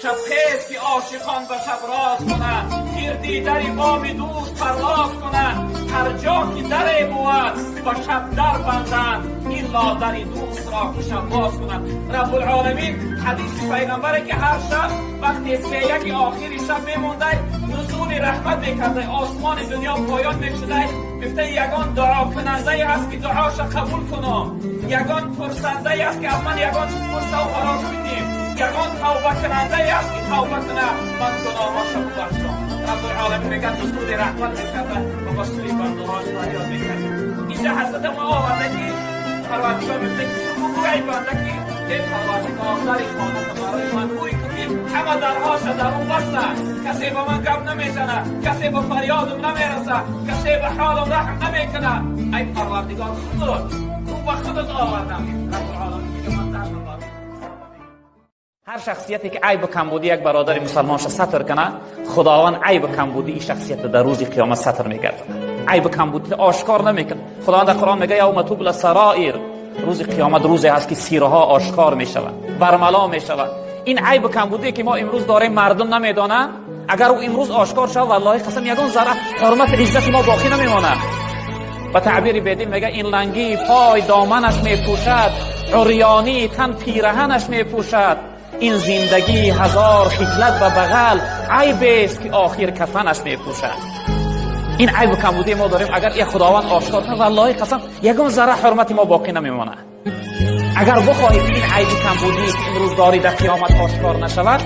Шаб хез, ки ошиқон ба шаб роз кунанд, гирди дари боми дӯст парвоз кунанд. Ҳар ҷо ки даре бувад, ба шаб дар банданд, илло дари дӯстро ки шаб боз кунанд. Раббулоламин, ҳадиси пайғамбаре, ки ҳар шаб вақте сеяки охири шаб мемондай, нузули раҳмат мекардай, осмони дунё поён мешудай. Гуфта, ягон дуокунандае ҳаст, ки дуоша қабул кунам? Ягон пурсандае ҳаст, ки аз ман ягон чиз пурсаву барош бидим? Ягон тавбакунандае ҳаст, ки тавба куна, ман гуноҳоша бубахшам? Раббулоламин мегӯяд, нузули раҳмат мекарда ва ба сӯи бандаҳош фарёд мекард. Инҷа ҳазрата мо оварда, ки Парвардигор мегӯяд, ки ту бугӯ, эй банда, ки эй Парвардигор, дари хоната барои ман бӯй кун, ки ҳама дарҳоша дар он бастанд, касе ба ман гап намезанад, касе ба фарёдам намерасад, касе ба ҳолам раҳм намекунад. Ай Парвардигор, худут ту ба худут овардам. Раббулоламин мегӯяд, ман дар ҳар шахсияте ки айбу камбудӣ як бародари мусалмонша сатр кунад, Худованд айбу камбудии шахсията дар рӯзи қиёмат сатр мегардонад, айбу камбудӣ ошкор намекунад. Худованд дар Қуръон мегӯяд: یوم تبلی السرائر. Рӯзи қиёмат рӯзе ҳаст, ки сирҳо ошкор мешаванд, бармало мешаванд. Ин айбу камбудие, ки мо имрӯз дорем, мардум намедонанд, агар ӯ имрӯз ошкор шавад, валлоҳи қасам, ягон зарра ҳурмати иззати мо боқӣ намемонад. Ба таъбири Бедил мега, ин лангии пой доманаш мепӯшад, урёнии тан пираҳанаш мепӯшад. Ин зиндагӣ ҳазор хиҷлат ба бағал айбест, ки охир кафанаш мепӯшад. Ин айбу камбудии мо дорем, агар я Худованд ошкор кунад, валлоҳи қасам, ягон зарра ҳурмати мо боқӣ намемонад. Агар бихоҳӣ, ки ин айби камбудие, ки имрӯз дорӣ, дар қиёмат ошкор нашавад,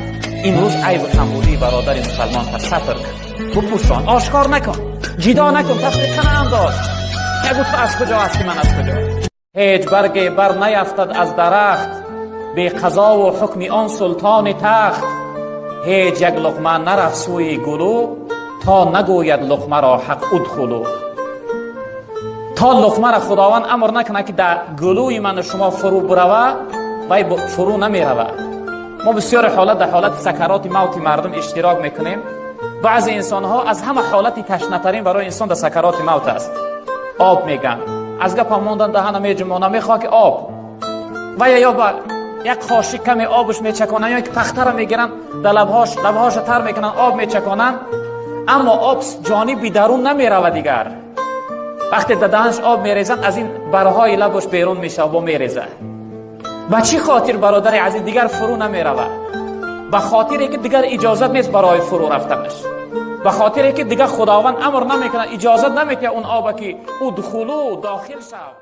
имрӯз айбу камбудии бародари мусалмонта сатр кун, бупӯшон, ошкор накун, ҷидо накун, тафриқа наандоз. Нагӯ, ту аз куҷо ҳастӣ, ман аз куҷо. Ҳеҷ барге бар наяфтад аз дарахт беқазову ҳукми он султони тахт. Ҳеҷ як луқма нарафт сӯи гулӯ, то нагӯяд луқмаро ҳақ ادخلوا. То луқмаро Худованд амр накунад, ки дар гулӯи ману шумо фурӯ бурава, вай фурӯ намеравад. Мо бисёри ҳолат дар ҳолати сакароти мавти мардум иштирок мекунем. Баъзе инсонҳо, аз ҳама ҳолати ташнатарин барои инсон дар сакароти мавт аст, об меган, аз гапа мондан, даҳана меҷумона, мехоҳад, ки об ва ё ба як қошиқ каме обш мечаконанд, ё ки пахтара мегиранд, дар лабҳош, лабҳоша тар мекунанд, об мечаконанд, аммо об ҷониби дарун намеравад. Дигар вақте дар даҳанш об мерезанд, аз ин барҳои лабош берун мешавад, бо мерезад. Ба чӣ хотир, бародари азиз, дигар фурӯ намеравад? Ба хотире ки дигар иҷозат нест барои фурӯ рафтанаш, ба хотире ки дигар Худованд амр намекунад, иҷозат наметиҳад он оба, ки ادخلوا, дохил шав.